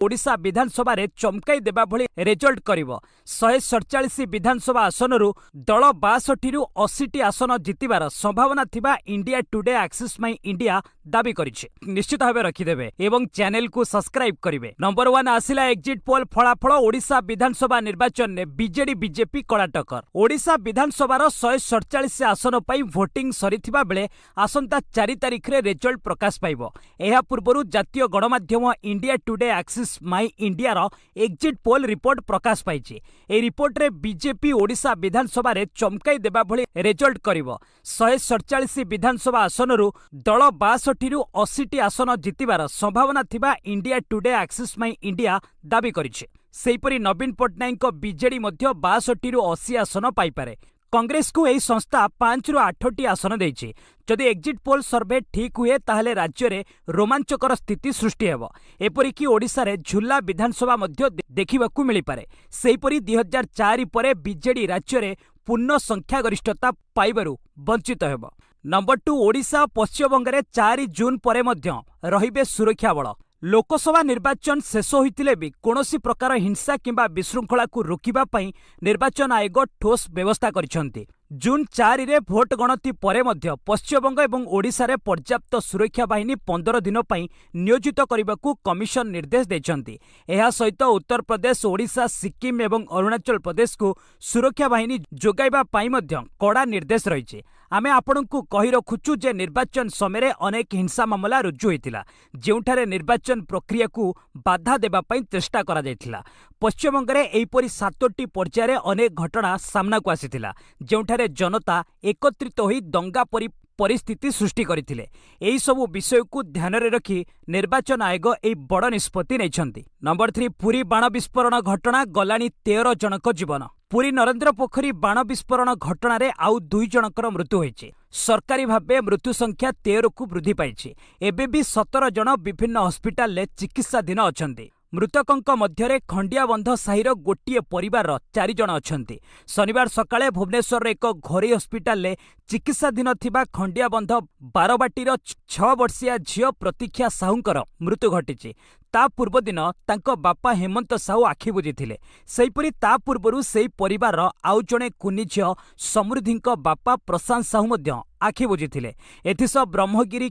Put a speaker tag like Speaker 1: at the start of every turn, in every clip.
Speaker 1: ଓଡ଼ିଶା ବିଧାନସଭାରେ ଚମକାଇ ଦେବା ଭଳି ରେଜଲ୍ଟ କରିବ। 147 ବିଧାନସଭା ଆସନରୁ ଦଳ 62ରୁ 80ଟି ଆସନ ଜିତିବାର ସମ୍ଭାବନା ଥିବା ଇଣ୍ଡିଆ ଟୁଡେ ଆକ୍ସିସ୍ ମାଇ ଇଣ୍ଡିଆ ଦାବି କରିଛି। ନିଶ୍ଚିତ ଭାବେ ରଖିଦେବେ ଏବଂ ଚ୍ୟାନେଲକୁ ସବସ୍କ୍ରାଇବ କରିବେ। ନମ୍ବର 1, ଆସିଲା ଏକ୍ଜିଟ୍ ପୋଲ୍ ଫଳାଫଳ। ଓଡ଼ିଶା ବିଧାନସଭା ନିର୍ବାଚନରେ ବିଜେଡି ବିଜେପି କଡ଼ା ଟକ୍କର। ଓଡ଼ିଶା ବିଧାନସଭାର 147 ଆସନ ପାଇଁ ଭୋଟିଂ ସରିଥିବା ବେଳେ ଆସନ୍ତା 4 ତାରିଖରେ ରେଜଲ୍ଟ ପ୍ରକାଶ ପାଇବ। ଏହା ପୂର୍ବରୁ ଜାତୀୟ ଗଣମାଧ୍ୟମ ଇଣ୍ଡିଆ ଟୁଡେ ଆକ୍ସିସ୍ ମାଇ ଇଣ୍ଡିଆର ଏକ୍ଜିଟ୍ ପୋଲ୍ ରିପୋର୍ଟ ପ୍ରକାଶ ପାଇଛି। ଏହି ରିପୋର୍ଟରେ ବିଜେପି ଓଡ଼ିଶା ବିଧାନସଭାରେ ଚମକାଇ ଦେବା ଭଳି ରେଜଲ୍ଟ କରିବ। 147 ବିଧାନସଭା ଆସନରୁ ଦଳ 62ରୁ 80ଟି ଆସନ ଜିତିବାର ସମ୍ଭାବନା ଥିବା ଇଣ୍ଡିଆ ଟୁଡେ ଆକ୍ସିସ୍ ମାଇ ଇଣ୍ଡିଆ ଦାବି କରିଛି। ସେହିପରି ନବୀନ ପଟ୍ଟନାୟକଙ୍କ ବିଜେଡି ମଧ୍ୟ 62ରୁ 80 ଆସନ ପାଇପାରେ। କଂଗ୍ରେସକୁ ଏହି ସଂସ୍ଥା 5ରୁ 8ଟି ଆସନ ଦେଇଛି। ଯଦି ଏକ୍ଜିଟ୍ ପୋଲ୍ ସର୍ଭେ ଠିକ୍ ହୁଏ, ତାହେଲେ ରାଜ୍ୟରେ ରୋମାଞ୍ଚକର ସ୍ଥିତି ସୃଷ୍ଟି ହେବ। ଏପରିକି ଓଡ଼ିଶାରେ ଝୁଲା ବିଧାନସଭା ମଧ୍ୟ ଦେଖିବାକୁ ମିଳିପାରେ। ସେହିପରି 2004 ପରେ ବିଜେଡି ରାଜ୍ୟରେ ପୂର୍ଣ୍ଣ ସଂଖ୍ୟାଗରିଷ୍ଠତା ପାଇବାରୁ ବଞ୍ଚିତ ହେବ। ନମ୍ବର 2, ଓଡ଼ିଶା ପଶ୍ଚିମବଙ୍ଗରେ 4 ଜୁନ୍ ପରେ ମଧ୍ୟ ରହିବେ ସୁରକ୍ଷା ବଳ। ଲୋକସଭା ନିର୍ବାଚନ ଶେଷ ହୋଇଥିଲେ ବି କୌଣସି ପ୍ରକାର ହିଂସା କିମ୍ବା ବିଶୃଙ୍ଖଳାକୁ ରୋକିବା ପାଇଁ ନିର୍ବାଚନ ଆୟୋଗ ଠୋସ୍ ବ୍ୟବସ୍ଥା କରିଛନ୍ତି। ଜୁନ୍ 4ରେ ଭୋଟ ଗଣତି ପରେ ମଧ୍ୟ ପଶ୍ଚିମବଙ୍ଗ ଏବଂ ଓଡ଼ିଶାରେ ପର୍ଯ୍ୟାପ୍ତ ସୁରକ୍ଷା ବାହିନୀ 15 ଦିନ ପାଇଁ ନିୟୋଜିତ କରିବାକୁ କମିଶନ ନିର୍ଦ୍ଦେଶ ଦେଇଛନ୍ତି। ଏହା ସହିତ ଉତ୍ତରପ୍ରଦେଶ, ଓଡ଼ିଶା, ସିକିମ୍ ଏବଂ ଅରୁଣାଚଳ ପ୍ରଦେଶକୁ ସୁରକ୍ଷା ବାହିନୀ ଯୋଗାଇବା ପାଇଁ ମଧ୍ୟ କଡ଼ା ନିର୍ଦ୍ଦେଶ ରହିଛି। ଆମେ ଆପଣଙ୍କୁ କହି ରଖୁଛୁ ଯେ ନିର୍ବାଚନ ସମୟରେ ଅନେକ ହିଂସା ମାମଲା ରୁଜୁ ହୋଇଥିଲା, ଯେଉଁଠାରେ ନିର୍ବାଚନ ପ୍ରକ୍ରିୟାକୁ ବାଧା ଦେବା ପାଇଁ ଚେଷ୍ଟା କରାଯାଇଥିଲା। ପଶ୍ଚିମବଙ୍ଗରେ ଏହିପରି 7ଟି ପର୍ଯ୍ୟାୟରେ ଅନେକ ଘଟଣା ସାମ୍ନାକୁ ଆସିଥିଲା, ଯେଉଁଠାରେ ଜନତା ଏକତ୍ରିତ ହୋଇ ଦଙ୍ଗା ପରି ପରିସ୍ଥିତି ସୃଷ୍ଟି କରିଥିଲେ। ଏହିସବୁ ବିଷୟକୁ ଧ୍ୟାନରେ ରଖି ନିର୍ବାଚନ ଆୟୋଗ ଏହି ବଡ଼ ନିଷ୍ପତ୍ତି ନେଇଛନ୍ତି। ନମ୍ବର 3, ପୁରୀ ବାଣ ବିସ୍ଫୋରଣ ଘଟଣା, ଗଲାଣି 13 ଜଣଙ୍କ ଜୀବନ। ପୁରୀ ନରେନ୍ଦ୍ର ପୋଖରୀ ବାଣ ବିସ୍ଫୋରଣ ଘଟଣାରେ ଆଉ 2 ଜଣଙ୍କର ମୃତ୍ୟୁ ହୋଇଛି। ସରକାରୀ ଭାବେ ମୃତ୍ୟୁ ସଂଖ୍ୟା 13କୁ ବୃଦ୍ଧି ପାଇଛି। ଏବେ ବି 17 ଜଣ ବିଭିନ୍ନ ହସ୍ପିଟାଲରେ ଚିକିତ୍ସାଧୀନ ଅଛନ୍ତି। ମୃତକଙ୍କ ମଧ୍ୟରେ ଖଣ୍ଡିଆବନ୍ଧ ସାହିର ଗୋଟିଏ ପରିବାରର 4 ଜଣ ଅଛନ୍ତି। ଶନିବାର ସକାଳେ ଭୁବନେଶ୍ୱରର ଏକ ଘରୋଇ ହସ୍ପିଟାଲରେ ଚିକିତ୍ସାଧୀନ ଥିବା ଖଣ୍ଡିଆବନ୍ଧ ବାରବାଟୀର 6 ବର୍ଷିଆ ଝିଅ ପ୍ରତୀକ୍ଷା ସାହୁଙ୍କର ମୃତ୍ୟୁ ଘଟିଛି। ତା ପୂର୍ବଦିନ ତାଙ୍କ ବାପା ହେମନ୍ତ ସାହୁ ଆଖି ବୁଜିଥିଲେ। ସେହିପରି ତା ପୂର୍ବରୁ ସେହି ପରିବାରର ଆଉ ଜଣେ କୁନି ଝିଅ ସମୃଦ୍ଧିଙ୍କ ବାପା ପ୍ରଶାନ୍ତ ସାହୁ ମଧ୍ୟ ଆଖି ବୁଜିଥିଲେ। ଏଥିସହ ବ୍ରହ୍ମଗିରି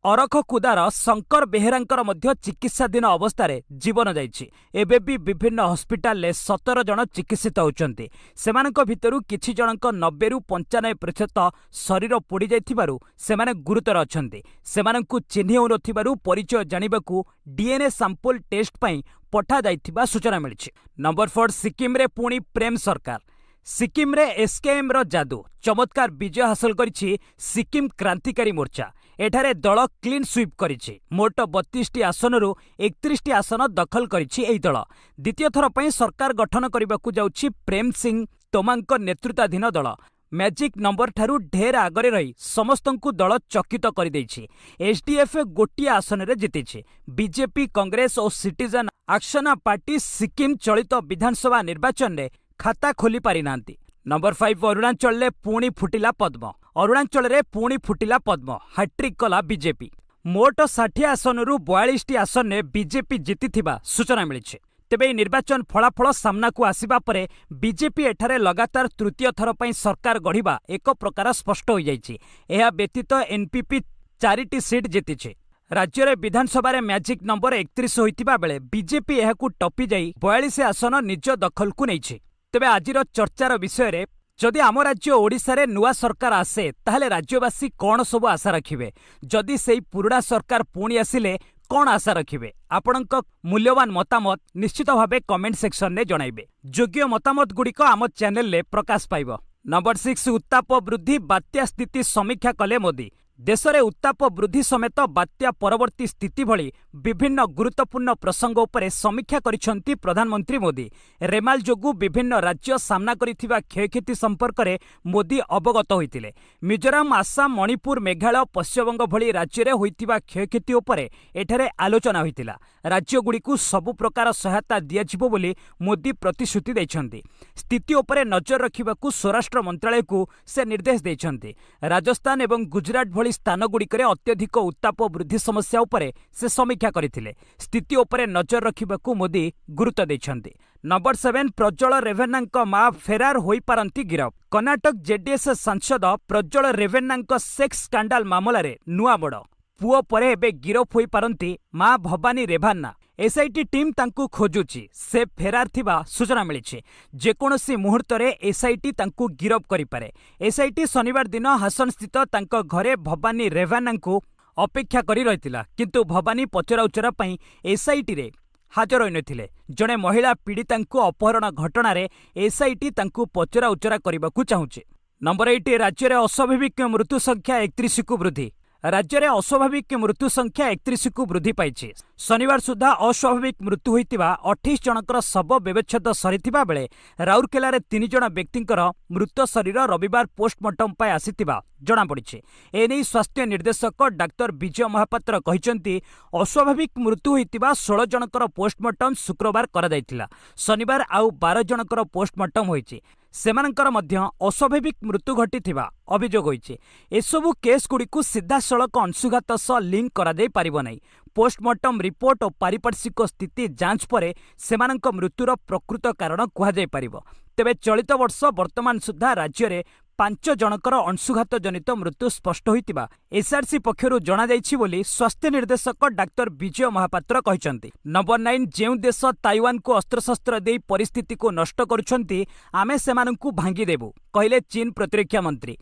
Speaker 1: ଅରଖକୁଦାର ଶଙ୍କର ବେହେରାଙ୍କର ମଧ୍ୟ ଚିକିତ୍ସାଧୀନ ଅବସ୍ଥାରେ ଜୀବନ ଯାଇଛି। ଏବେ ବି ବିଭିନ୍ନ ହସ୍ପିଟାଲରେ 17 ଜଣ ଚିକିତ୍ସିତ ହେଉଛନ୍ତି। ସେମାନଙ୍କ ଭିତରୁ କିଛି ଜଣଙ୍କ 90ରୁ 95% ଶରୀର ପୋଡ଼ିଯାଇଥିବାରୁ ସେମାନେ ଗୁରୁତର ଅଛନ୍ତି। ସେମାନଙ୍କୁ ଚିହ୍ନି ହେଉନଥିବାରୁ ପରିଚୟ ଜାଣିବାକୁ ଡିଏନ୍ଏ ସାମ୍ପଲ ଟେଷ୍ଟ ପାଇଁ ପଠାଯାଇଥିବା ସୂଚନା ମିଳିଛି। ନମ୍ବର 4, ସିକିମ୍ରେ ପୁଣି ପ୍ରେମ ସରକାର। ସିକିମ୍ରେ ଏସ୍କେଏମ୍ର ଯାଦୁ, ଚମତ୍କାର ବିଜୟ ହାସଲ କରିଛି ସିକିମ୍ କ୍ରାନ୍ତିକାରୀ ମୋର୍ଚ୍ଚା। ଏଠାରେ ଦଳ କ୍ଲିନ୍ ସୁଇପ୍ କରିଛି। ମୋଟ 32ଟି ଆସନରୁ 31ଟି ଆସନ ଦଖଲ କରିଛି ଏହି ଦଳ। ଦ୍ୱିତୀୟ ଥର ପାଇଁ ସରକାର ଗଠନ କରିବାକୁ ଯାଉଛି ପ୍ରେମ ସିଂ ତୋମାଙ୍କ ନେତୃତ୍ୱାଧୀନ ଦଳ। ମ୍ୟାଜିକ୍ ନମ୍ବରଠାରୁ ଢେର ଆଗରେ ରହି ସମସ୍ତଙ୍କୁ ଦଳ ଚକିତ କରିଦେଇଛି। ଏସ୍ଡିଏଫ୍ ଗୋଟିଏ ଆସନରେ ଜିତିଛି। ବିଜେପି, କଂଗ୍ରେସ ଓ ସିଟିଜେନ୍ ଆକ୍ସନ ପାର୍ଟି ସିକିମ୍ ଚଳିତ ବିଧାନସଭା ନିର୍ବାଚନରେ ଖାତା ଖୋଲି ପାରିନାହାନ୍ତି। ନମ୍ବର 5, ଅରୁଣାଚଳରେ ପୁଣି ଫୁଟିଲା ପଦ୍ମ। ଅରୁଣାଚଳରେ ପୁଣି ଫୁଟିଲା ପଦ୍ମ, ହାଟ୍ରିକ୍ କଲା ବିଜେପି। ମୋଟ 60 ଆସନରୁ 42ଟି ଆସନରେ ବିଜେପି ଜିତିଥିବା ସୂଚନା ମିଳିଛି। ତେବେ ଏହି ନିର୍ବାଚନ ଫଳାଫଳ ସାମ୍ନାକୁ ଆସିବା ପରେ ବିଜେପି ଏଠାରେ ଲଗାତାର ତୃତୀୟ ଥର ପାଇଁ ସରକାର ଗଢ଼ିବା ଏକ ପ୍ରକାର ସ୍ପଷ୍ଟ ହୋଇଯାଇଛି। ଏହା ବ୍ୟତୀତ ଏନ୍ପିପି 4ଟି ସିଟ୍ ଜିତିଛି। ରାଜ୍ୟରେ ବିଧାନସଭାରେ ମ୍ୟାଜିକ୍ ନମ୍ବର 31 ହୋଇଥିବା ବେଳେ ବିଜେପି ଏହାକୁ ଟପିଯାଇ 42 ଆସନ ନିଜ ଦଖଲକୁ ନେଇଛି। ତେବେ ଆଜିର ଚର୍ଚ୍ଚାର ବିଷୟରେ, ଯଦି ଆମ ରାଜ୍ୟ ଓଡ଼ିଶାରେ ନୂଆ ସରକାର ଆସେ, ତାହେଲେ ରାଜ୍ୟବାସୀ କ'ଣ ସବୁ ଆଶା ରଖିବେ? ଯଦି ସେଇ ପୁରୁଣା ସରକାର ପୁଣି ଆସିଲେ କ'ଣ ଆଶା ରଖିବେ? ଆପଣଙ୍କ ମୂଲ୍ୟବାନ ମତାମତ ନିଶ୍ଚିତ ଭାବେ କମେଣ୍ଟ ସେକ୍ସନରେ ଜଣାଇବେ। ଯୋଗ୍ୟ ମତାମତ ଗୁଡ଼ିକ ଆମ ଚ୍ୟାନେଲରେ ପ୍ରକାଶ ପାଇବ। ନମ୍ବର 6, ଉତ୍ତାପ ବୃଦ୍ଧି, ବାତ୍ୟା ସ୍ଥିତି ସମୀକ୍ଷା କଲେ ମୋଦି। ଦେଶରେ ଉତ୍ତାପ ବୃଦ୍ଧି ସମେତ ବାତ୍ୟା ପରବର୍ତ୍ତୀ ସ୍ଥିତି ଭଳି ବିଭିନ୍ନ ଗୁରୁତ୍ୱପୂର୍ଣ୍ଣ ପ୍ରସଙ୍ଗ ଉପରେ ସମୀକ୍ଷା କରିଛନ୍ତି ପ୍ରଧାନମନ୍ତ୍ରୀ ମୋଦି। ରେମାଲ ଯୋଗୁଁ ବିଭିନ୍ନ ରାଜ୍ୟ ସାମ୍ନା କରିଥିବା କ୍ଷୟକ୍ଷତି ସମ୍ପର୍କରେ ମୋଦି ଅବଗତ ହୋଇଥିଲେ। ମିଜୋରାମ, ଆସାମ, ମଣିପୁର, ମେଘାଳୟ, ପଶ୍ଚିମବଙ୍ଗ ଭଳି ରାଜ୍ୟରେ ହୋଇଥିବା କ୍ଷୟକ୍ଷତି ଉପରେ ଏଠାରେ ଆଲୋଚନା ହୋଇଥିଲା। ରାଜ୍ୟଗୁଡ଼ିକୁ ସବୁ ପ୍ରକାର ସହାୟତା ଦିଆଯିବ ବୋଲି ମୋଦି ପ୍ରତିଶ୍ରୁତି ଦେଇଛନ୍ତି। ସ୍ଥିତି ଉପରେ ନଜର ରଖିବାକୁ ସ୍ୱରାଷ୍ଟ୍ର ମନ୍ତ୍ରାଳୟକୁ ସେ ନିର୍ଦ୍ଦେଶ ଦେଇଛନ୍ତି। ରାଜସ୍ଥାନ ଏବଂ ଗୁଜରାଟ ଭଳି ସ୍ଥାନଗୁଡ଼ିକରେ ଅତ୍ୟଧିକ ଉତ୍ତାପ ବୃଦ୍ଧି ସମସ୍ୟା ଉପରେ ସେ ସମୀକ୍ଷା ସମୀକ୍ଷା କରିଥିଲେ। ସ୍ଥିତି ଉପରେ ନଜର ରଖିବାକୁ ମୋଦି ଗୁରୁତ୍ୱ ଦେଇଛନ୍ତି। ନମ୍ବର 7, ପ୍ରଜ୍ୱଳ ରେଭେନ୍ନାଙ୍କ ମା ଫେରାର ହୋଇପାରନ୍ତି ଗିରଫ। କର୍ଣ୍ଣାଟକ ଜେଡିଏସ୍ ସାଂସଦ ପ୍ରଜ୍ୱଳ ରେଭେନ୍ନାଙ୍କ ସେକ୍ସ ସ୍କାଣ୍ଡାଲ ମାମଲାରେ ନୂଆ ମୋଡ଼। ପୁଅ ପରେ ଏବେ ଗିରଫ ହୋଇପାରନ୍ତି ମା ଭବାନୀ ରେଭାନ୍ନା। ଏସ୍ଆଇଟି ଟିମ୍ ତାଙ୍କୁ ଖୋଜୁଛି। ସେ ଫେରାର ଥିବା ସୂଚନା ମିଳିଛି। ଯେକୌଣସି ମୁହୂର୍ତ୍ତରେ ଏସ୍ଆଇଟି ତାଙ୍କୁ ଗିରଫ କରିପାରେ। ଏସ୍ଆଇଟି ଶନିବାର ଦିନ ହାସନସ୍ଥିତ ତାଙ୍କ ଘରେ ଭବାନୀ ରେଭାନ୍ନାଙ୍କୁ ଅପେକ୍ଷା କରି ରହିଥିଲା, କିନ୍ତୁ ଭବାନୀ ପଚରାଉଚରା ପାଇଁ ଏସ୍ଆଇଟିରେ ହାଜର ହୋଇନଥିଲେ। ଜଣେ ମହିଳା ପୀଡ଼ିତାଙ୍କୁ ଅପହରଣ ଘଟଣାରେ ଏସ୍ଆଇଟି ତାଙ୍କୁ ପଚରାଉଚରା କରିବାକୁ ଚାହୁଁଛି। ନମ୍ବର 8, ରାଜ୍ୟରେ ଅସ୍ୱାଭାବିକ ମୃତ୍ୟୁ ସଂଖ୍ୟା 31କୁ ବୃଦ୍ଧି। ରାଜ୍ୟରେ ଅସ୍ୱାଭାବିକ ମୃତ୍ୟୁ ସଂଖ୍ୟା 31କୁ ବୃଦ୍ଧି ପାଇଛି। ଶନିବାର ସୁଦ୍ଧା ଅସ୍ୱାଭାବିକ ମୃତ୍ୟୁ ହୋଇଥିବା 28 ଜଣଙ୍କର ଶବ ବ୍ୟବଚ୍ଛେଦ ସରିଥିବା ବେଳେ ରାଉରକେଲାରେ 3 ଜଣ ବ୍ୟକ୍ତିଙ୍କର ମୃତ ଶରୀର ରବିବାର ପୋଷ୍ଟମର୍ଟମ ପାଇଁ ଆସିଥିବା ଜଣାପଡ଼ିଛି। ଏନେଇ ସ୍ୱାସ୍ଥ୍ୟ ନିର୍ଦ୍ଦେଶକ ଡାକ୍ତର ବିଜୟ ମହାପାତ୍ର କହିଛନ୍ତି, ଅସ୍ୱାଭାବିକ ମୃତ୍ୟୁ ହୋଇଥିବା 16 ଜଣଙ୍କର ପୋଷ୍ଟମର୍ଟମ ଶୁକ୍ରବାର କରାଯାଇଥିଲା। ଶନିବାର ଆଉ 12 ଜଣଙ୍କର ପୋଷ୍ଟମର୍ଟମ ହୋଇଛି। ସେମାନଙ୍କର ମଧ୍ୟ ଅସ୍ୱାଭାବିକ ମୃତ୍ୟୁ ଘଟିଥିବା ଅଭିଯୋଗ ହୋଇଛି। ଏସବୁ କେସ୍ଗୁଡ଼ିକୁ ସିଧାସଳଖ ଅଂଶୁଘାତ ସହ ଲିଙ୍କ କରାଯାଇ ପାରିବ ନାହିଁ। ପୋଷ୍ଟମର୍ଟମ ରିପୋର୍ଟ ଓ ପାରିପାର୍ଶ୍ୱିକ ସ୍ଥିତି ଯାଞ୍ଚ ପରେ ସେମାନଙ୍କ ମୃତ୍ୟୁର ପ୍ରକୃତ କାରଣ କୁହାଯାଇପାରିବ। ତେବେ ଚଳିତ ବର୍ଷ ବର୍ତ୍ତମାନ ସୁଦ୍ଧା ରାଜ୍ୟରେ 5 ଜଣଙ୍କର ଅଂଶୁଘାତ ଜନିତ ମୃତ୍ୟୁ ସ୍ପଷ୍ଟ ହୋଇଥିବା ଏସ୍ଆର୍ସି ପକ୍ଷରୁ ଜଣାଯାଇଛି ବୋଲି ସ୍ୱାସ୍ଥ୍ୟ ନିର୍ଦ୍ଦେଶକ ଡାକ୍ତର ବିଜୟ ମହାପାତ୍ର କହିଛନ୍ତି। ନମ୍ବର 9, ଯେଉଁ ଦେଶ ତାଇୱାନକୁ ଅସ୍ତ୍ରଶସ୍ତ୍ର ଦେଇ ପରିସ୍ଥିତିକୁ ନଷ୍ଟ କରୁଛନ୍ତି, ଆମେ ସେମାନଙ୍କୁ ଭାଙ୍ଗିଦେବୁ, କହିଲେ ଚୀନ ପ୍ରତିରକ୍ଷା ମନ୍ତ୍ରୀ।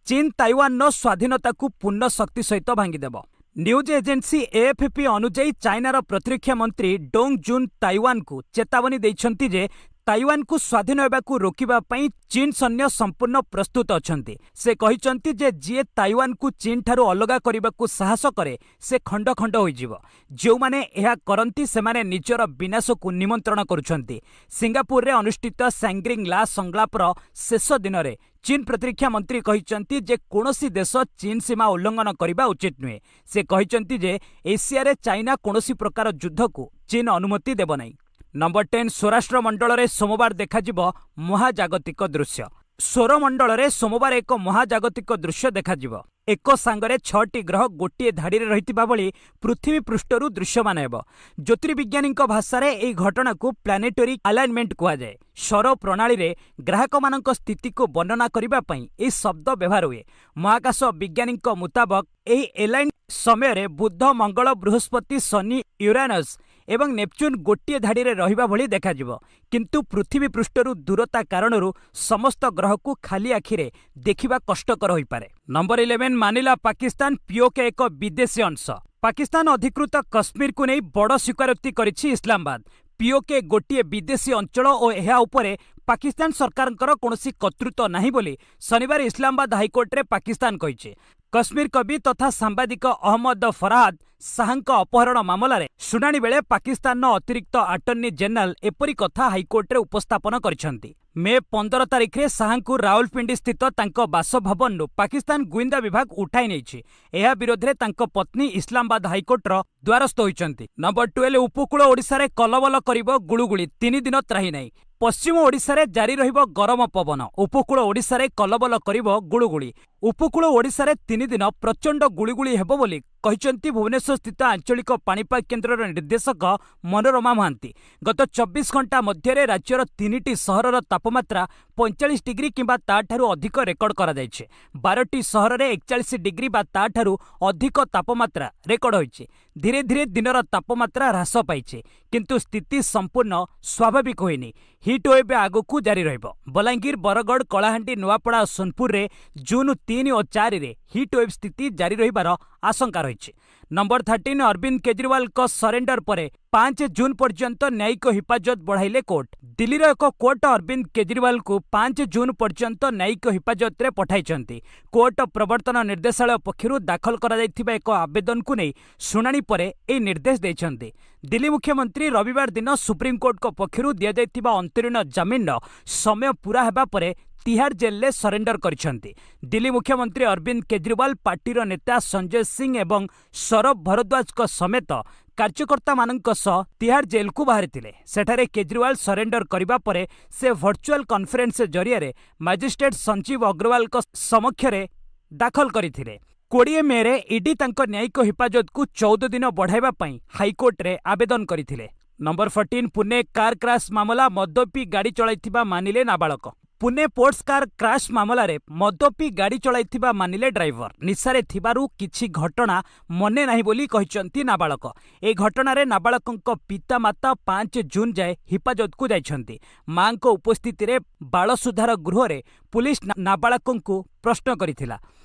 Speaker 1: ଚୀନ ତାଇୱାନର ସ୍ୱାଧୀନତାକୁ ପୂର୍ଣ୍ଣ ଶକ୍ତି ସହିତ ଭାଙ୍ଗିଦେବ। ନ୍ୟୁଜ୍ ଏଜେନ୍ସି ଏଏଫ୍ପି ଅନୁଯାୟୀ ଚାଇନାର ପ୍ରତିରକ୍ଷା ମନ୍ତ୍ରୀ ଡୋଙ୍ଗ ଜୁନ୍ ତାଇୱାନକୁ ଚେତାବନୀ ଦେଇଛନ୍ତି ଯେ ତାଇୱାନକୁ ସ୍ୱାଧୀନ ହେବାକୁ ରୋକିବା ପାଇଁ ଚୀନ ସୈନ୍ୟ ସମ୍ପୂର୍ଣ୍ଣ ପ୍ରସ୍ତୁତ ଅଛନ୍ତି। ସେ କହିଛନ୍ତି ଯେ ଯିଏ ତାଇୱାନକୁ ଚୀନଠାରୁ ଅଲଗା କରିବାକୁ ସାହସ କରେ, ସେ ଖଣ୍ଡ ଖଣ୍ଡ ହୋଇଯିବ। ଯେଉଁମାନେ ଏହା କରନ୍ତି, ସେମାନେ ନିଜର ବିନାଶକୁ ନିମନ୍ତ୍ରଣ କରୁଛନ୍ତି। ସିଙ୍ଗାପୁରରେ ଅନୁଷ୍ଠିତ ସାଙ୍ଗ୍ରିଂ ଲା ସଂଳାପର ଶେଷ ଦିନରେ ଚୀନ ପ୍ରତିରକ୍ଷା ମନ୍ତ୍ରୀ କହିଛନ୍ତି ଯେ କୌଣସି ଦେଶ ଚୀନ ସୀମା ଉଲ୍ଲଂଘନ କରିବା ଉଚିତ ନୁହେଁ। ସେ କହିଛନ୍ତି ଯେ ଏସିଆରେ ଚାଇନା କୌଣସି ପ୍ରକାର ଯୁଦ୍ଧକୁ ଚୀନ ଅନୁମତି ଦେବ ନାହିଁ। ନମ୍ବର 10, ସ୍ୱରାଷ୍ଟ୍ର ମଣ୍ଡଳରେ ସୋମବାର ଦେଖାଯିବ ମହାଜାଗତିକ ଦୃଶ୍ୟ। ସୌରମଣ୍ଡଳରେ ସୋମବାର ଏକ ମହାଜାଗତିକ ଦୃଶ୍ୟ ଦେଖାଯିବ। ଏକ ସାଙ୍ଗରେ 6ଟି ଗ୍ରହ ଗୋଟିଏ ଧାଡ଼ିରେ ରହିଥିବା ଭଳି ପୃଥିବୀ ପୃଷ୍ଠରୁ ଦୃଶ୍ୟମାନ ହେବ। ଜ୍ୟୋତିର୍ବିଜ୍ଞାନୀଙ୍କ ଭାଷାରେ ଏହି ଘଟଣାକୁ ପ୍ଲାନେଟୋରୀ ଆଲାଇନମେଣ୍ଟ କୁହାଯାଏ। ସୌର ପ୍ରଣାଳୀରେ ଗ୍ରାହକମାନଙ୍କ ସ୍ଥିତିକୁ ବର୍ଣ୍ଣନା କରିବା ପାଇଁ ଏହି ଶବ୍ଦ ବ୍ୟବହାର ହୁଏ। ମହାକାଶ ବିଜ୍ଞାନୀଙ୍କ ମୁତାବକ ଏହି ଏଲାଇନ୍ ସମୟରେ ବୁଧ, ମଙ୍ଗଳ, ବୃହସ୍ପତି, ଶନି, ୟୁରାନସ୍ ଏବଂ ନେପଚୁନ୍ ଗୋଟିଏ ଧାଡ଼ିରେ ରହିବା ଭଳି ଦେଖାଯିବ। କିନ୍ତୁ ପୃଥିବୀ ପୃଷ୍ଠରୁ ଦୂରତା କାରଣରୁ ସମସ୍ତ ଗ୍ରହକୁ ଖାଲି ଆଖିରେ ଦେଖିବା କଷ୍ଟକର ହୋଇପାରେ। ନମ୍ବର 11, ମାନିଲା ପାକିସ୍ତାନ ପିଓକେ ଏକ ବିଦେଶୀ ଅଂଶ। ପାକିସ୍ତାନ ଅଧିକୃତ କଶ୍ମୀରକୁ ନେଇ ବଡ଼ ସ୍ୱୀକାରୋକ୍ତି କରିଛି ଇସଲାମାବାଦ। ପିଓକେ ଗୋଟିଏ ବିଦେଶୀ ଅଞ୍ଚଳ ଓ ଏହା ଉପରେ ପାକିସ୍ତାନ ସରକାରଙ୍କର କୌଣସି କର୍ତ୍ତୃତ୍ୱ ନାହିଁ ବୋଲି ଶନିବାର ଇସଲାମାବାଦ ହାଇକୋର୍ଟରେ ପାକିସ୍ତାନ କହିଛି। କଶ୍ମୀର କବି ତଥା ସାମ୍ବାଦିକ ଅହମ୍ମଦ ଫରହାଦ ଶାହାଙ୍କ ଅପହରଣ ମାମଲାରେ ଶୁଣାଣି ବେଳେ ପାକିସ୍ତାନର ଅତିରିକ୍ତ ଆଟର୍ଣ୍ଣି ଜେନେରାଲ ଏପରି କଥା ହାଇକୋର୍ଟରେ ଉପସ୍ଥାପନ କରିଛନ୍ତି। ମେ 15 ତାରିଖରେ ଶାହାଙ୍କୁ ରାୱଲପିଣ୍ଡି ସ୍ଥିତ ତାଙ୍କ ବାସଭବନରୁ ପାକିସ୍ତାନ ଗୁଇନ୍ଦା ବିଭାଗ ଉଠାଇ ନେଇଛି। ଏହା ବିରୋଧରେ ତାଙ୍କ ପତ୍ନୀ ଇସଲାମାବାଦ ହାଇକୋର୍ଟର ଦ୍ୱାରସ୍ଥ ହୋଇଛନ୍ତି। ନମ୍ବର 12, ଉପକୂଳ ଓଡ଼ିଶାରେ କଲବଲ କରିବ ଗୁଳୁଗୁଳି, 3 ଦିନ ତ୍ରାହି ନାହିଁ। ପଶ୍ଚିମ ଓଡ଼ିଶାରେ ଜାରି ରହିବ ଗରମ ପବନ। ଉପକୂଳ ଓଡ଼ିଶାରେ କଲବଲ କରିବ ଗୁଳୁଗୁଳି। ଉପକୂଳ ଓଡ଼ିଶାରେ 3 ଦିନ ପ୍ରଚଣ୍ଡ ଗୁଳୁଗୁଳି ହେବ ବୋଲି କହିଛନ୍ତି ଭୁବନେଶ୍ୱରସ୍ଥିତ ଆଞ୍ଚଳିକ ପାଣିପାଗ କେନ୍ଦ୍ରର ନିର୍ଦ୍ଦେଶକ ମନୋରମା ମହାନ୍ତି। ଗତ 24 ଘଣ୍ଟା ମଧ୍ୟରେ ରାଜ୍ୟର 3ଟି ସହରର ତାପମାତ୍ରା 45 ଡିଗ୍ରୀ କିମ୍ବା ତାଠାରୁ ଅଧିକ ରେକର୍ଡ କରାଯାଇଛି। 12ଟି ସହରରେ 41 ଡିଗ୍ରୀ ବା ତାଠାରୁ ଅଧିକ ତାପମାତ୍ରା ରେକର୍ଡ ହୋଇଛି। ଧୀରେ ଧୀରେ ଦିନର ତାପମାତ୍ରା ହ୍ରାସ ପାଇଛି, କିନ୍ତୁ ସ୍ଥିତି ସମ୍ପୂର୍ଣ୍ଣ ସ୍ୱାଭାବିକ ହୋଇନି। ହିଟ୍ ୱେଭ୍ ଆଗକୁ ଜାରି ରହିବ। ବଲାଙ୍ଗୀର, ବରଗଡ଼, କଳାହାଣ୍ଡି, ନୂଆପଡ଼ା ଓ ସୋନପୁରରେ ଜୁନ୍ 3 ଓ 4ରେ ହିଟ୍ ୱେଭ୍ ସ୍ଥିତି ଜାରି ରହିବାର ଆଶଙ୍କା ରହିଛି। ନମ୍ବର 13, ଅରବିନ୍ଦ କେଜରିୱାଲଙ୍କ ସରେଣ୍ଡର ପରେ 5 ଜୁନ୍ ପର୍ଯ୍ୟନ୍ତ ନ୍ୟାୟିକ ହିଫାଜତ ବଢ଼ାଇଲେ କୋର୍ଟ। ଦିଲ୍ଲୀର ଏକ କୋର୍ଟ ଅରବିନ୍ଦ କେଜରିୱାଲଙ୍କୁ 5 ଜୁନ୍ ପର୍ଯ୍ୟନ୍ତ ନ୍ୟାୟିକ ହିଫାଜତରେ ପଠାଇଛନ୍ତି। କୋର୍ଟ ପ୍ରବର୍ତ୍ତନ ନିର୍ଦ୍ଦେଶାଳୟ ପକ୍ଷରୁ ଦାଖଲ କରାଯାଇଥିବା ଏକ ଆବେଦନକୁ ନେଇ ଶୁଣାଣି ପରେ ଏହି ନିର୍ଦ୍ଦେଶ ଦେଇଛନ୍ତି। ଦିଲ୍ଲୀ ମୁଖ୍ୟମନ୍ତ୍ରୀ ରବିବାର ଦିନ ସୁପ୍ରିମକୋର୍ଟଙ୍କ ପକ୍ଷରୁ ଦିଆଯାଇଥିବା ଅନ୍ତରୀଣ ଜାମିନର ସମୟ ପୂରା ହେବା ପରେ ତିହାର ଜେଲ୍ରେ ସରେଣ୍ଡର କରିଛନ୍ତି। ଦିଲ୍ଲୀ ମୁଖ୍ୟମନ୍ତ୍ରୀ ଅରବିନ୍ଦ କେଜରିୱାଲ ପାର୍ଟିର ନେତା ସଞ୍ଜୟ ସିଂ ଏବଂ ସୌରଭ ଭରଦ୍ୱାଜଙ୍କ ସମେତ କାର୍ଯ୍ୟକର୍ତ୍ତାମାନଙ୍କ ସହ ତିହାର ଜେଲ୍କୁ ବାହାରିଥିଲେ। ସେଠାରେ କେଜରିୱାଲ ସରେଣ୍ଡର କରିବା ପରେ ସେ ଭର୍ଚୁଆଲ କନଫରେନ୍ସ ଜରିଆରେ ମାଜିଷ୍ଟ୍ରେଟ୍ ସଞ୍ଜୀବ ଅଗ୍ରୱାଲଙ୍କ ସମକ୍ଷରେ ଦାଖଲ କରିଥିଲେ। 20 ମେରେ ଇଡି ତାଙ୍କ ନ୍ୟାୟିକ ହେପାଜତକୁ 14 ଦିନ ବଢ଼ାଇବା ପାଇଁ ହାଇକୋର୍ଟରେ ଆବେଦନ କରିଥିଲେ। ନମ୍ବର 14, ପୁନେ କାର୍ କ୍ରାଶ ମାମଲା, ମଦ ପିଇ ଗାଡ଼ି ଚଳାଇଥିବା ମାନିଲେ ନାବାଳକ। ପୁନେ ସ୍ପୋର୍ଟସ କାର୍ କ୍ରାଶ ମାମଲାରେ ମଦ ପିଇ ଗାଡ଼ି ଚଳାଇଥିବା ମାନିଲେ ଡ୍ରାଇଭର। ନିଶାରେ ଥିବାରୁ କିଛି ଘଟଣା ମନେ ନାହିଁ ବୋଲି କହିଛନ୍ତି ନାବାଳକ। ଏହି ଘଟଣାରେ ନାବାଳକଙ୍କ ପିତାମାତା 5 ଜୁନ୍ ଯାଏ ହିଫାଜତକୁ ଯାଇଛନ୍ତି। ମାଙ୍କ ଉପସ୍ଥିତିରେ ବାଳ ସୁଧାର ଗୃହରେ ପୁଲିସ ନାବାଳକଙ୍କୁ ପ୍ରଶ୍ନ କରିଥିଲା।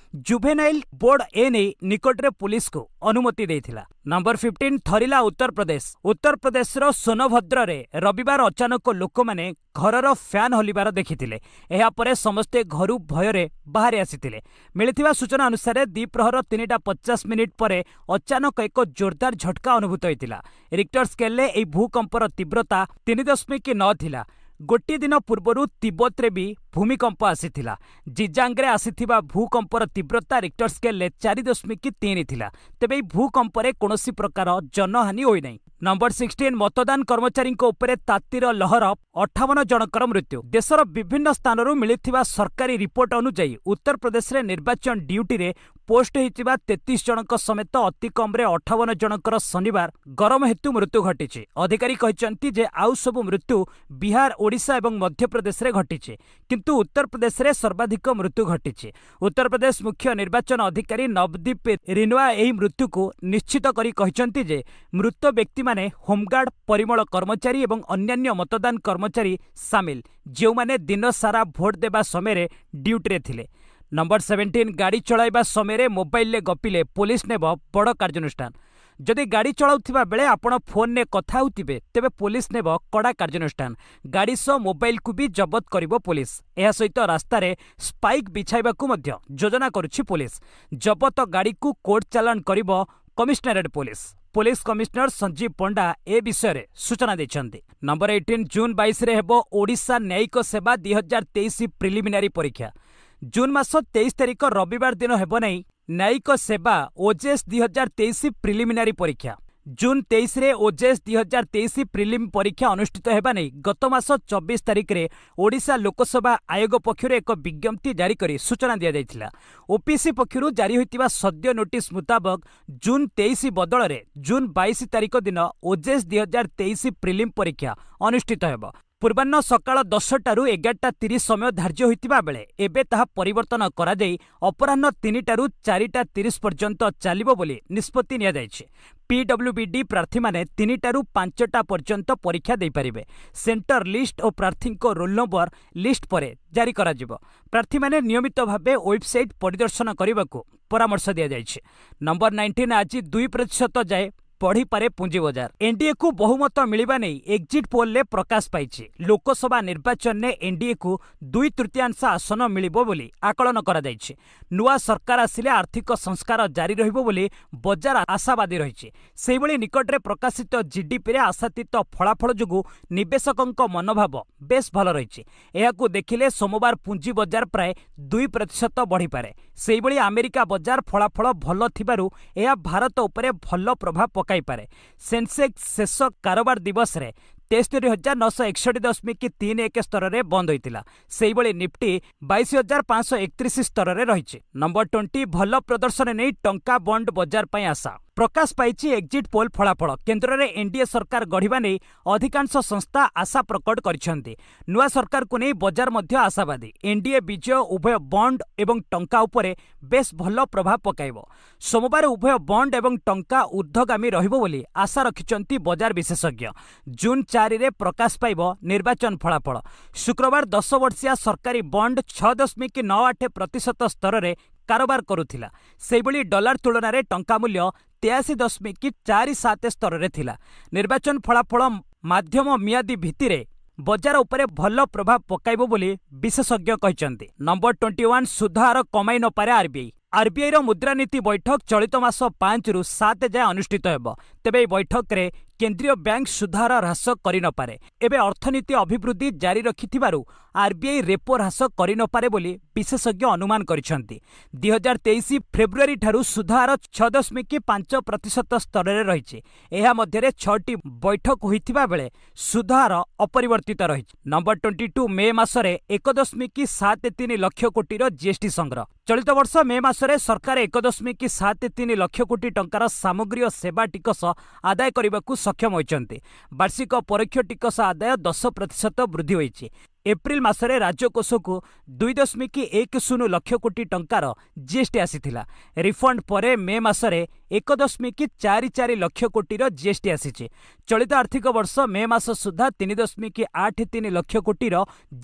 Speaker 1: ଜୁଭେନାଇଲ ବୋର୍ଡ ଏନେଇ ନିକଟରେ ପୁଲିସକୁ ଅନୁମତି ଦେଇଥିଲା। ନମ୍ବର 15, ଥରିଲା ଉତ୍ତରପ୍ରଦେଶ। ଉତ୍ତରପ୍ରଦେଶର ସୋନଭଦ୍ରରେ ରବିବାର ଅଚାନକ ଲୋକମାନେ ଘରର ଫ୍ୟାନ୍ ହଲିବାର ଦେଖିଥିଲେ। ଏହାପରେ ସମସ୍ତେ ଘରୁ ଭୟରେ ବାହାରି ଆସିଥିଲେ। ମିଳିଥିବା ସୂଚନା ଅନୁସାରେ, ଦ୍ୱିପ୍ରହର 3ଟା 50 ମିନିଟ୍ ପରେ ଅଚାନକ ଏକ ଜୋରଦାର ଝଟକା ଅନୁଭୂତ ହୋଇଥିଲା। ରିକ୍ଟର ସ୍କେଲରେ ଏହି ଭୂକମ୍ପର ତୀବ୍ରତା 3.9 ଥିଲା। ଗୋଟିଏ ଦିନ ପୂର୍ବରୁ ତିବ୍ବତରେ ବି ଭୂମିକମ୍ପ ଆସିଥିଲା। ଜିଜାଙ୍ଗରେ ଆସିଥିବା ଭୂକମ୍ପର ତୀବ୍ରତା ରିକ୍ଟର ସ୍କେଲରେ 4.3 ଥିଲା। ତେବେ ଏହି ଭୂକମ୍ପରେ କୌଣସି ପ୍ରକାର ଜନହାନି ହୋଇନାହିଁ। ନମ୍ବର 16, ମତଦାନ କର୍ମଚାରୀଙ୍କ ଉପରେ ତାତିର ଲହର, 58 ଜଣଙ୍କର ମୃତ୍ୟୁ। ଦେଶର ବିଭିନ୍ନ ସ୍ଥାନରୁ ମିଳିଥିବା ସରକାରୀ ରିପୋର୍ଟ ଅନୁଯାୟୀ, ଉତ୍ତରପ୍ରଦେଶରେ ନିର୍ବାଚନ ଡ୍ୟୁଟିରେ ପୋଷ୍ଟ ହୋଇଥିବା 33 ଜଣଙ୍କ ସମେତ ଅତି କମ୍ରେ 58 ଜଣଙ୍କର ଶନିବାର ଗରମ ହେତୁ ମୃତ୍ୟୁ ଘଟିଛି। ଅଧିକାରୀ କହିଛନ୍ତି ଯେ ଆଉ ସବୁ ମୃତ୍ୟୁ ବିହାର, ଓଡ଼ିଶା ଏବଂ ମଧ୍ୟପ୍ରଦେଶରେ ଘଟିଛି, କିନ୍ତୁ ଉତ୍ତରପ୍ରଦେଶରେ ସର୍ବାଧିକ ମୃତ୍ୟୁ ଘଟିଛି। ଉତ୍ତରପ୍ରଦେଶ ମୁଖ୍ୟ ନିର୍ବାଚନ ଅଧିକାରୀ ନବଦୀପ ରିନୱା ଏହି ମୃତ୍ୟୁକୁ ନିଶ୍ଚିତ କରି କହିଛନ୍ତି ଯେ ମୃତ ବ୍ୟକ୍ତିମାନେ ହୋମଗାର୍ଡ, ପରିମଳ କର୍ମଚାରୀ ଏବଂ ଅନ୍ୟାନ୍ୟ ମତଦାନ କର୍ମଚାରୀ ସାମିଲ, ଯେଉଁମାନେ ଦିନସାରା ଭୋଟ ଦେବା ସମୟରେ ଡ୍ୟୁଟିରେ ଥିଲେ। ନମ୍ବର 17, ଗାଡ଼ି ଚଳାଇବା ସମୟରେ ମୋବାଇଲରେ ଗପିଲେ ପୋଲିସ ନେବ ବଡ଼ କାର୍ଯ୍ୟାନୁଷ୍ଠାନ। ଯଦି ଗାଡ଼ି ଚଳାଉଥିବା ବେଳେ ଆପଣ ଫୋନ୍ରେ କଥା ହେଉଥିବେ, ତେବେ ପୋଲିସ ନେବ କଡ଼ା କାର୍ଯ୍ୟାନୁଷ୍ଠାନ। ଗାଡ଼ି ସହ ମୋବାଇଲକୁ ବି ଜବତ କରିବ ପୋଲିସ। ଏହା ସହିତ ରାସ୍ତାରେ ସ୍ପାଇକ୍ ବିଛାଇବାକୁ ମଧ୍ୟ ଯୋଜନା କରୁଛି ପୋଲିସ। ଜବତ ଗାଡ଼ିକୁ କୋର୍ଟ ଚାଲାଣ କରିବ commissionerate police. Police commissioner Sanjeev Panda ଏ ବିଷୟରେ ସୂଚନା ଦେଇଛନ୍ତି। ନମ୍ବର 18, ଜୁନ୍ 22ରେ ହେବ ଓଡ଼ିଶା ନ୍ୟାୟିକ ସେବା 2023 ପ୍ରିଲିମିନାରୀ ପରୀକ୍ଷା। ଜୁନ୍ ମାସ 23 ତାରିଖ ରବିବାର ଦିନ ହେବ ନାହିଁ ନ୍ୟାୟିକ ସେବା ଓଜେଏସ୍ 2023 ପ୍ରିଲିମିନାରୀ ପରୀକ୍ଷା। ଜୁନ୍ 23ରେ ଓଜେଏସ୍ 2023 ପ୍ରିଲିମ୍ ପରୀକ୍ଷା ଅନୁଷ୍ଠିତ ହେବା ନେଇ ଗତ ମାସ 24 ତାରିଖରେ ଓଡ଼ିଶା ଲୋକସେବା ଆୟୋଗ ପକ୍ଷରୁ ଏକ ବିଜ୍ଞପ୍ତି ଜାରି କରି ସୂଚନା ଦିଆଯାଇଥିଲା। ଓପିଏସ୍ସି ପକ୍ଷରୁ ଜାରି ହୋଇଥିବା ସଦ୍ୟ ନୋଟିସ୍ ମୁତାବକ, ଜୁନ୍ 23 ବଦଳରେ ଜୁନ୍ 22 ତାରିଖ ଦିନ ଓଜେଏସ୍ 2023 ପ୍ରିଲିମ୍ ପରୀକ୍ଷା ଅନୁଷ୍ଠିତ ହେବ। ପୂର୍ବାହ୍ନ ସକାଳ 10ଟାରୁ 11ଟା 30 ସମୟ ଧାର୍ଯ୍ୟ ହୋଇଥିବା ବେଳେ ଏବେ ତାହା ପରିବର୍ତ୍ତନ କରାଯାଇ ଅପରାହ୍ନ 3ଟାରୁ 4ଟା 30 ପର୍ଯ୍ୟନ୍ତ ଚାଲିବ ବୋଲି ନିଷ୍ପତ୍ତି ନିଆଯାଇଛି। ପିଡବ୍ଲ୍ୟୁବିଡି ପ୍ରାର୍ଥୀମାନେ 3ଟାରୁ 5ଟା ପର୍ଯ୍ୟନ୍ତ ପରୀକ୍ଷା ଦେଇପାରିବେ। ସେଣ୍ଟର ଲିଷ୍ଟ ଓ ପ୍ରାର୍ଥୀଙ୍କ ରୋଲ୍ ନମ୍ବର ଲିଷ୍ଟ ପରେ ଜାରି କରାଯିବ। ପ୍ରାର୍ଥୀମାନେ ନିୟମିତ ଭାବେ ୱେବସାଇଟ୍ ପରିଦର୍ଶନ କରିବାକୁ ପରାମର୍ଶ ଦିଆଯାଇଛି। ନମ୍ବର 19, ଆଜି 2% ଯାଏ ବଢ଼ିପାରେ ପୁଞ୍ଜି ବଜାର। ଏନ୍ଡିଏକୁ ବହୁମତ ମିଳିବା ନେଇ ଏକ୍ଜିଟ୍ ପୋଲ୍ରେ ପ୍ରକାଶ ପାଇଛି। ଲୋକସଭା ନିର୍ବାଚନରେ ଏନ୍ଡିଏକୁ 2/3 ଆସନ ମିଳିବ ବୋଲି ଆକଳନ କରାଯାଇଛି। ନୂଆ ସରକାର ଆସିଲେ ଆର୍ଥିକ ସଂସ୍କାର ଜାରି ରହିବ ବୋଲି ବଜାର ଆଶାବାଦୀ ରହିଛି। ସେହିଭଳି ନିକଟରେ ପ୍ରକାଶିତ ଜିଡିପିରେ ଆଶାତୀତ ଫଳାଫଳ ଯୋଗୁଁ ନିବେଶକଙ୍କ ମନୋଭାବ ବେଶ୍ ଭଲ ରହିଛି। ଏହାକୁ ଦେଖିଲେ ସୋମବାର ପୁଞ୍ଜି ବଜାର ପ୍ରାୟ 2% ବଢ଼ିପାରେ। ସେହିଭଳି ଆମେରିକା ବଜାର ଫଳାଫଳ ଭଲ ଥିବାରୁ ଏହା ଭାରତ ଉପରେ ଭଲ ପ୍ରଭାବ ପକାଇପାରେ। ସେନ୍ସେକ୍ସ ଶେଷ କାରବାର ଦିବସରେ 73,961.31 ସ୍ତରରେ ବନ୍ଦ ହୋଇଥିଲା। ସେହିଭଳି ନିଫ୍ଟି 22,531 ସ୍ତରରେ ରହିଛି। ନମ୍ବର 20, ଭଲ ପ୍ରଦର୍ଶନ ନେଇ ଟଙ୍କା ବଣ୍ଡ ବଜାର ପାଇଁ ଆଶା। ପ୍ରକାଶ ପାଇଛି ଏକ୍ଜିଟ୍ ପୋଲ୍ ଫଳାଫଳ। କେନ୍ଦ୍ରରେ ଏନ୍ଡିଏ ସରକାର ଗଢ଼ିବା ନେଇ ଅଧିକାଂଶ ସଂସ୍ଥା ଆଶା ପ୍ରକଟ କରିଛନ୍ତି। ନୂଆ ସରକାରକୁ ନେଇ ବଜାର ମଧ୍ୟ ଆଶାବାଦୀ। ଏନ୍ଡିଏ ବିଜୟ ଉଭୟ ବଣ୍ଡ ଏବଂ ଟଙ୍କା ଉପରେ ବେଶ୍ ଭଲ ପ୍ରଭାବ ପକାଇବ। ସୋମବାର ଉଭୟ ବଣ୍ଡ ଏବଂ ଟଙ୍କା ଊର୍ଦ୍ଧ୍ୱଗାମୀ ରହିବ ବୋଲି ଆଶା ରଖିଛନ୍ତି ବଜାର ବିଶେଷଜ୍ଞ। ଜୁନ୍ 4ରେ ପ୍ରକାଶ ପାଇବ ନିର୍ବାଚନ ଫଳାଫଳ। ଶୁକ୍ରବାର 10 ବର୍ଷିଆ ସରକାରୀ ବଣ୍ଡ 6.98% ସ୍ତରରେ କାରବାର କରୁଥିଲା। ସେହିଭଳି ଡଲାର ତୁଳନାରେ ଟଙ୍କା ମୂଲ୍ୟ 83.47 ସ୍ତରରେ ଥିଲା। ନିର୍ବାଚନ ଫଳାଫଳ ମାଧ୍ୟମ ମିଆଦୀ ଭିତ୍ତିରେ ବଜାର ଉପରେ ଭଲ ପ୍ରଭାବ ପକାଇବ ବୋଲି ବିଶେଷଜ୍ଞ କହିଛନ୍ତି। ନମ୍ବର 21, ସୁଧହାର କମାଇ ନପାରେ ଆରବିଆଇ। ଆରବିଆଇର ମୁଦ୍ରାନୀତି ବୈଠକ ଚଳିତ ମାସ 5ରୁ 7 ଯାଏଁ ଅନୁଷ୍ଠିତ ହେବ। ତେବେ ଏହି ବୈଠକରେ କେନ୍ଦ୍ରୀୟ ବ୍ୟାଙ୍କ ସୁଧହାର ହ୍ରାସ କରିନପାରେ। ଏବେ ଅର୍ଥନୀତି ଅଭିବୃଦ୍ଧି ଜାରି ରଖିଥିବାରୁ ଆର୍ବିଆଇ ରେପୋ ହ୍ରାସ କରିନପାରେ ବୋଲି ବିଶେଷଜ୍ଞ ଅନୁମାନ କରିଛନ୍ତି। 2023 ଫେବୃଆରୀଠାରୁ ସୁଧହାର 6.5% ସ୍ତରରେ ରହିଛି। ଏହା ମଧ୍ୟରେ 6ଟି ବୈଠକ ହୋଇଥିବା ବେଳେ ସୁଧହାର ଅପରିବର୍ତ୍ତିତ ରହିଛି। ନମ୍ବର 22, ମେ ମାସରେ 1.73 ଲକ୍ଷ କୋଟିର ଜିଏସ୍ଟି ସଂଗ୍ରହ। ଚଳିତ ବର୍ଷ ମେ ମାସରେ ସରକାର 1.73 ଲକ୍ଷ କୋଟି ଟଙ୍କାର ସାମଗ୍ରୀ ଓ ସେବା ଟିକସ ଆଦାୟ କରିବାକୁ ସକ୍ଷମ ହୋଇଛନ୍ତି। ବାର୍ଷିକ ପରୋକ୍ଷ ଟିକସ ଆଦାୟ 10% ବୃଦ୍ଧି ହୋଇଛି। ଏପ୍ରିଲ ମାସରେ ରାଜକୋଷକୁ 2.10 ଲକ୍ଷ କୋଟି ଟଙ୍କାର ଜିଏସ୍ଟି ଆସିଥିଲା। ରିଫଣ୍ଡ ପରେ ମେ ମାସରେ 1.44 ଲକ୍ଷ କୋଟିର ଜିଏସ୍ଟି ଆସିଛି। ଚଳିତ ଆର୍ଥିକ ବର୍ଷ ମେ ମାସ ସୁଦ୍ଧା 3.83 ଲକ୍ଷ କୋଟିର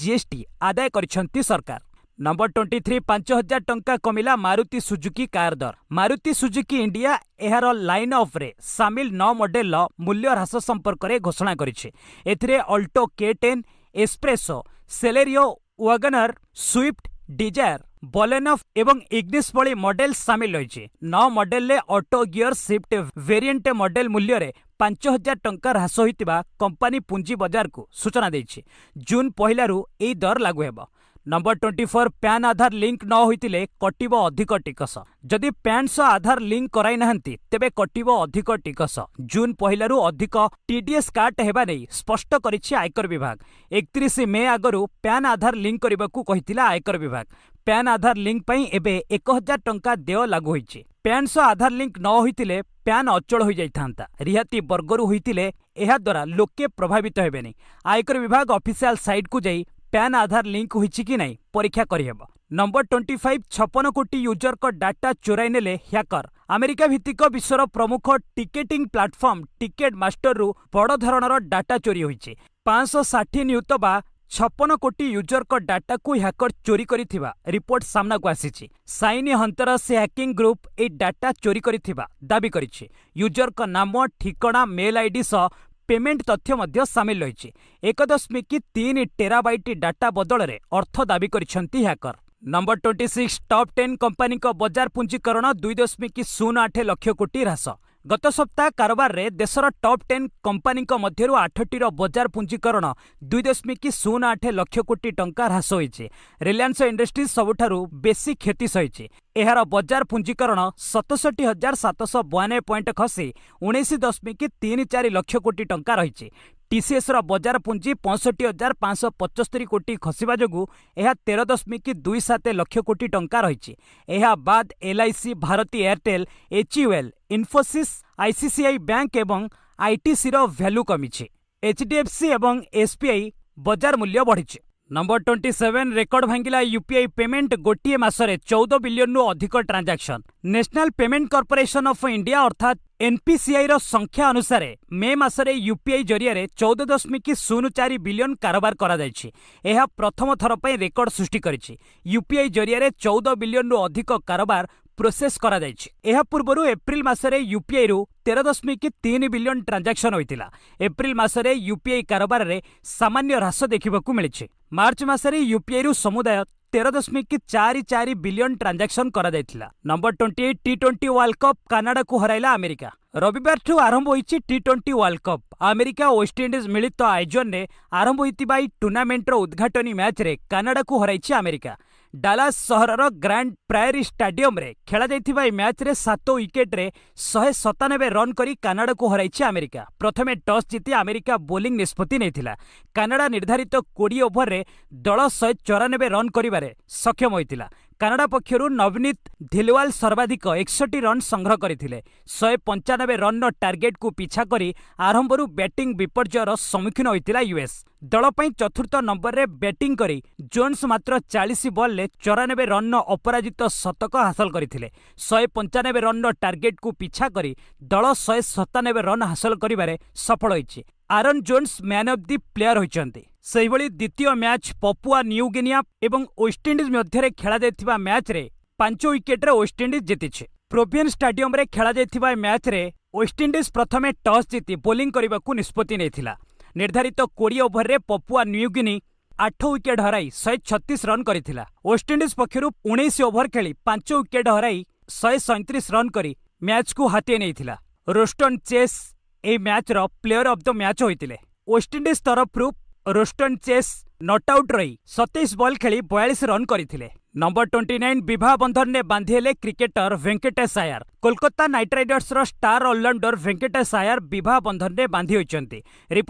Speaker 1: ଜିଏସ୍ଟି ଆଦାୟ କରିଛନ୍ତି ସରକାର। ନମ୍ବର 23, 5,000 ଟଙ୍କା କମିଲା ମାରୁତି ସୁଜୁକି କାର ଦର। ମାରୁତି ସୁଜୁକି ଇଣ୍ଡିଆ ଏହାର ଲାଇନ୍ ଅପ୍ରେ ସାମିଲ 9 ମଡେଲର ମୂଲ୍ୟ ହ୍ରାସ ସମ୍ପର୍କରେ ଘୋଷଣା କରିଛି। ଏଥିରେ Alto K10, S-Presso, Celerio, WagonR, Swift Dzire, Baleno ଏବଂ ଇଗ୍ନିସ୍ ଭଳି ମଡେଲ ସାମିଲ ରହିଛି। 9 ମଡେଲରେ auto gear shift variant model ମୂଲ୍ୟରେ 5,000 ଟଙ୍କା ହ୍ରାସ ହୋଇଥିବା କମ୍ପାନୀ ପୁଞ୍ଜି ବଜାରକୁ ସୂଚନା ଦେଇଛି। ଜୁନ୍ 1ରୁ ଏହି ଦର ଲାଗୁ ହେବ। ନମ୍ବର 24, ପ୍ୟାନ୍ ଆଧାର ଲିଙ୍କ ନ ହୋଇଥିଲେ କଟିବ ଅଧିକ ଟିକସ। ଯଦି ପ୍ୟାନ୍ ସହ ଆଧାର ଲିଙ୍କ କରାଇନାହାନ୍ତି, ତେବେ କଟିବ ଅଧିକ ଟିକସ। ଜୁନ୍ 1ରୁ ଅଧିକ ଟିଡିଏସ୍ କାଟ ହେବା ନେଇ ସ୍ପଷ୍ଟ କରିଛି ଆୟକର ବିଭାଗ। 31 ମେ ଆଗରୁ ପ୍ୟାନ୍ ଆଧାର ଲିଙ୍କ କରିବାକୁ କହିଥିଲା ଆୟକର ବିଭାଗ। ପ୍ୟାନ୍ ଆଧାର ଲିଙ୍କ ପାଇଁ ଏବେ 1,000 ଟଙ୍କା ଦେୟ ଲାଗୁ ହୋଇଛି। ପ୍ୟାନ୍ ସହ ଆଧାର ଲିଙ୍କ ନ ହୋଇଥିଲେ ପ୍ୟାନ୍ ଅଚଳ ହୋଇଯାଇଥାନ୍ତା। ରିହାତି ବର୍ଗରୁ ହୋଇଥିଲେ ଏହାଦ୍ୱାରା ଲୋକେ ପ୍ରଭାବିତ ହେବେନି। ଆୟକର ବିଭାଗ ଅଫିସିଆଲ ସାଇଟ୍କୁ ଯାଇ ପ୍ୟାନ୍ ଆଧାର ଲିଙ୍କ ହୋଇଛି କି ନାହିଁ ପରୀକ୍ଷା କରିହେବ। ନମ୍ବର 25, 56 କୋଟି ୟୁଜରଙ୍କ ଡାଟା ଚୋରାଇ ନେଲେ ହ୍ୟାକର। ଆମେରିକା ଭିତ୍ତିକ ବିଶ୍ୱର ପ୍ରମୁଖ ଟିକେଟିଂ ପ୍ଲାଟଫର୍ମ ଟିକେଟ୍ ମାଷ୍ଟରରୁ ବଡ଼ ଧରଣର ଡାଟା ଚୋରି ହୋଇଛି। 560 ନିୟୁତ ବା 56 କୋଟି ୟୁଜରଙ୍କ ଡାଟାକୁ ହ୍ୟାକର ଚୋରି କରିଥିବା ରିପୋର୍ଟ ସାମ୍ନାକୁ ଆସିଛି। ସାଇନି ହଣ୍ଟରସ୍ ହ୍ୟାକିଂ ଗ୍ରୁପ୍ ଏହି ଡାଟା ଚୋରି କରିଥିବା ଦାବି କରିଛି। ୟୁଜରଙ୍କ ନାମ, ଠିକଣା, ମେଲ୍ ଆଇଡି ସହ ପେମେଣ୍ଟ ତଥ୍ୟ ମଧ୍ୟ ସାମିଲ ରହିଛି। 1.3 ଟେରାବାଇଟ୍ ଡାଟା ବଦଳରେ ଅର୍ଥ ଦାବି କରିଛନ୍ତି ହ୍ୟାକର। ନମ୍ବର 26, ଟପ୍ 10 କମ୍ପାନୀଙ୍କ ବଜାର ପୁଞ୍ଜିକରଣ 2.08 ଲକ୍ଷ କୋଟି ହ୍ରାସ। ଗତ ସପ୍ତାହ କାରବାରରେ ଦେଶର ଟପ୍ 10 କମ୍ପାନୀଙ୍କ ମଧ୍ୟରୁ 8ଟିର ବଜାର ପୁଞ୍ଜିକରଣ 2.08 ଲକ୍ଷ କୋଟି ଟଙ୍କା ହ୍ରାସ ହୋଇଛି। ରିଲାଏନ୍ସ ଇଣ୍ଡଷ୍ଟ୍ରିଜ୍ ସବୁଠାରୁ ବେଶୀ କ୍ଷତି ସହିଛି। ଏହାର ବଜାର ପୁଞ୍ଜିକରଣ 67,792 ପଏଣ୍ଟ ଖସି 19.34 ଲକ୍ଷ କୋଟି ଟଙ୍କା ରହିଛି। ଟିସିଏସ୍ର ବଜାର ପୁଞ୍ଜି 65,575 କୋଟି ଖସିବା ଯୋଗୁଁ ଏହା 13.27 ଲକ୍ଷ କୋଟି ଟଙ୍କା ରହିଛି। ଏହା ବାଦ୍ LIC, Bharti Airtel, HUL, Infosys, ICICI bank ଏବଂ ଆଇଟିସିର ଭ୍ୟାଲୁ କମିଛି। ଏଚ୍ଡିଏଫ୍ସି ଏବଂ ଏସ୍ବିଆଇ ବଜାର ମୂଲ୍ୟ ବଢ଼ିଛି। ନମ୍ବର 27, ରେକର୍ଡ ଭାଙ୍ଗିଲା ୟୁପିଆଇ ପେମେଣ୍ଟ, ଗୋଟିଏ ମାସରେ 14 ବିଲିୟନରୁ ଅଧିକ transaction. National payment corporation of India ଅର୍ଥାତ୍ ଏନ୍ପିସିଆଇର ସଂଖ୍ୟା ଅନୁସାରେ ମେ ମାସରେ ୟୁପିଆଇ ଜରିଆରେ 14.04 ବିଲିୟନ କାରବାର କରାଯାଇଛି। ଏହା ପ୍ରଥମ ଥର ପାଇଁ ରେକର୍ଡ ସୃଷ୍ଟି କରିଛି। ୟୁପିଆଇ ଜରିଆରେ 14 ବିଲିୟନରୁ ଅଧିକ କାରବାର ପ୍ରୋସେସ୍ କରାଯାଇଛି। ଏହା ପୂର୍ବରୁ ଏପ୍ରିଲ ମାସରେ ୟୁପିଆଇରୁ 13.3 ବିଲିୟନ ଟ୍ରାଞ୍ଜାକ୍ସନ୍ ହୋଇଥିଲା। ଏପ୍ରିଲ ମାସରେ ୟୁପିଆଇ କାରବାରରେ ସାମାନ୍ୟ ହ୍ରାସ ଦେଖିବାକୁ ମିଳିଛି। ମାର୍ଚ୍ଚ ମାସରେ ୟୁପିଆଇରୁ ସମୁଦାୟ 13.44 ବିଲିୟନ ଟ୍ରାଞ୍ଜାକ୍ସନ୍ କରାଯାଇଥିଲା। ନମ୍ବର 28, ଟି-20 ୱାର୍ଲଡ କପ୍, କାନାଡାକୁ ହରାଇଲା ଆମେରିକା। ରବିବାରଠୁ ଆରମ୍ଭ ହୋଇଛି ଟି-20 ୱାର୍ଲଡ କପ୍। ଆମେରିକା ଓ ୱେଷ୍ଟଇଣ୍ଡିଜ୍ ମିଳିତ ଆୟୋଜନରେ ଆରମ୍ଭ ହୋଇଥିବା ଏହି ଟୁର୍ଣ୍ଣାମେଣ୍ଟର ଉଦ୍ଘାଟନୀ ମ୍ୟାଚ୍ରେ କାନାଡାକୁ ହରାଇଛି ଆମେରିକା। ଡାଲାସ୍ ସହରର ଗ୍ରାଣ୍ଡ ପ୍ରାୟରୀ ଷ୍ଟାଡିୟମରେ ଖେଳାଯାଇଥିବା ଏହି ମ୍ୟାଚ୍ରେ 7 ୱିକେଟ୍ରେ 197 ରନ୍ କରି କାନାଡାକୁ ହରାଇଛି ଆମେରିକା। ପ୍ରଥମେ ଟସ୍ ଜିତି ଆମେରିକା ବୋଲିଂ ନିଷ୍ପତ୍ତି ନେଇଥିଲା। କାନାଡା ନିର୍ଦ୍ଧାରିତ 20 ଓଭରରେ ଦଳ 194 ରନ୍ କରିବାରେ ସକ୍ଷମ ହୋଇଥିଲା। କାନାଡା ପକ୍ଷରୁ ନବନୀତ ଧିଲୱାଲ ସର୍ବାଧିକ 61 ରନ୍ ସଂଗ୍ରହ କରିଥିଲେ। 195 ରନ୍ର ଟାର୍ଗେଟକୁ ପିଛା କରି ଆରମ୍ଭରୁ ବ୍ୟାଟିଂ ବିପର୍ଯ୍ୟୟର ସମ୍ମୁଖୀନ ହୋଇଥିଲା ୟୁଏସ୍। ଦଳ ପାଇଁ ଚତୁର୍ଥ ନମ୍ବରରେ ବ୍ୟାଟିଂ କରି ଜୋନ୍ସ ମାତ୍ର 40 ବଲ୍ରେ 94 ରନ୍ର ଅପରାଜିତ ଶତକ ହାସଲ କରିଥିଲେ। 195 ରନ୍ର ଟାର୍ଗେଟକୁ ପିଛା କରି ଦଳ 197 ରନ୍ ହାସଲ କରିବାରେ ସଫଳ ହୋଇଛି। Aaron Jones man of the player ହୋଇଛନ୍ତି। ସେହିଭଳି ଦ୍ୱିତୀୟ ମ୍ୟାଚ୍ ପପୁଆ ନ୍ୟୁଗିନିଆ ଏବଂ ୱେଷ୍ଟଇଣ୍ଡିଜ୍ ମଧ୍ୟରେ ଖେଳାଯାଇଥିବା ମ୍ୟାଚ୍ରେ 5 ୱିକେଟ୍ରେ ୱେଷ୍ଟଇଣ୍ଡିଜ୍ ଜିତିଛି। ପ୍ରୋଭିଏନ୍ ଷ୍ଟାଡିୟମରେ ଖେଳାଯାଇଥିବା ଏହି ମ୍ୟାଚ୍ରେ ୱେଷ୍ଟଇଣ୍ଡିଜ୍ ପ୍ରଥମେ ଟସ୍ ଜିତି ବୋଲିଂ କରିବାକୁ ନିଷ୍ପତ୍ତି ନେଇଥିଲା। ନିର୍ଦ୍ଧାରିତ 20 ଓଭରରେ ପପୁଆ ନ୍ୟୁଗିନି 8 ୱିକେଟ୍ ହରାଇ 136 ରନ୍ କରିଥିଲା। ୱେଷ୍ଟଇଣ୍ଡିଜ୍ ପକ୍ଷରୁ 19 ଓଭର ଖେଳି 5 ୱିକେଟ୍ ହରାଇ 137 ରନ୍ କରି ମ୍ୟାଚ୍କୁ ହାତେଇ ନେଇଥିଲା। ରୋଷ୍ଟନ୍ ଚେସ୍ ଏହି ମ୍ୟାଚ୍ର ପ୍ଲେୟର ଅଫ୍ the match ହୋଇଥିଲେ। ୱେଷ୍ଟଇଣ୍ଡିଜ୍ ତରଫରୁ ରୋଷ୍ଟନ ଚେସ୍ not out ରହି 27 ବଲ୍ ଖେଳି 42 ରନ୍ କରିଥିଲେ। ନମ୍ବର 29, ବିବାହ ବନ୍ଧନରେ ବାନ୍ଧି ହେଲେ କ୍ରିକେଟର ଭେଙ୍କଟେଶ ଆୟାର। କୋଲକାତା ନାଇଟ୍ ରାଇଡର୍ସର ଷ୍ଟାର ଅଲରାଉଣ୍ଡର ଭେଙ୍କଟେଶ ଆୟାର ବିବାହ ବନ୍ଧନରେ ବାନ୍ଧି ହୋଇଛନ୍ତି। ରିପୋର୍ଟ।